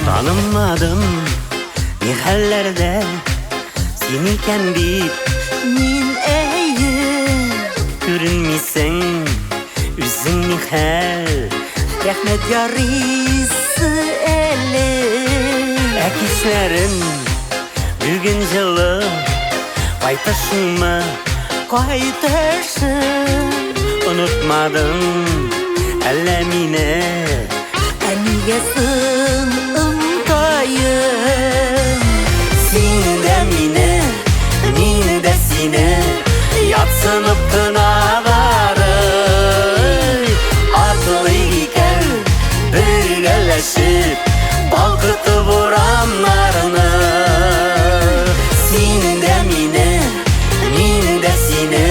Танымадым, ни хәлләрдә син икән бит. Мин әйе. Күренмисең, үзең ни хәл? Рәхмәт, ярыйсы әле. Ә кичләрен бүген җылы, кайтышыңмы? Кайтышым. Онытмадың әллә мине? Ә нигә соң онтаем? Син дә мине, мин дә сине ятсынып кына барый. Атлыйк икәү бергәләшеп, балкытып урамнарны. Син дә мине, мин дә сине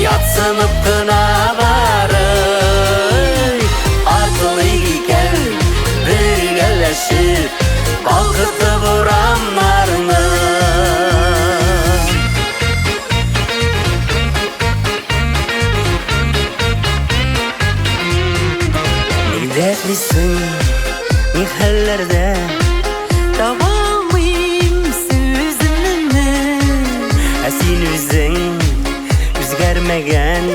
ятсынып кына барый. Атлыйк икәү бергәләшеп, балкытып урамнарны. Ни дәшмисең, ни хәлләрдә? Табалмыйм сүземне. Ә син үзең үзгәрмәгән.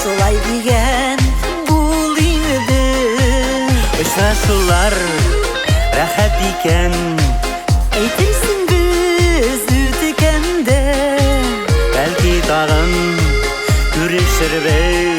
Шулай дигән бул инде. Очрашулар рәхәт икән. Әйтерсең без үткәндә. Бәлки тагын күрешербез.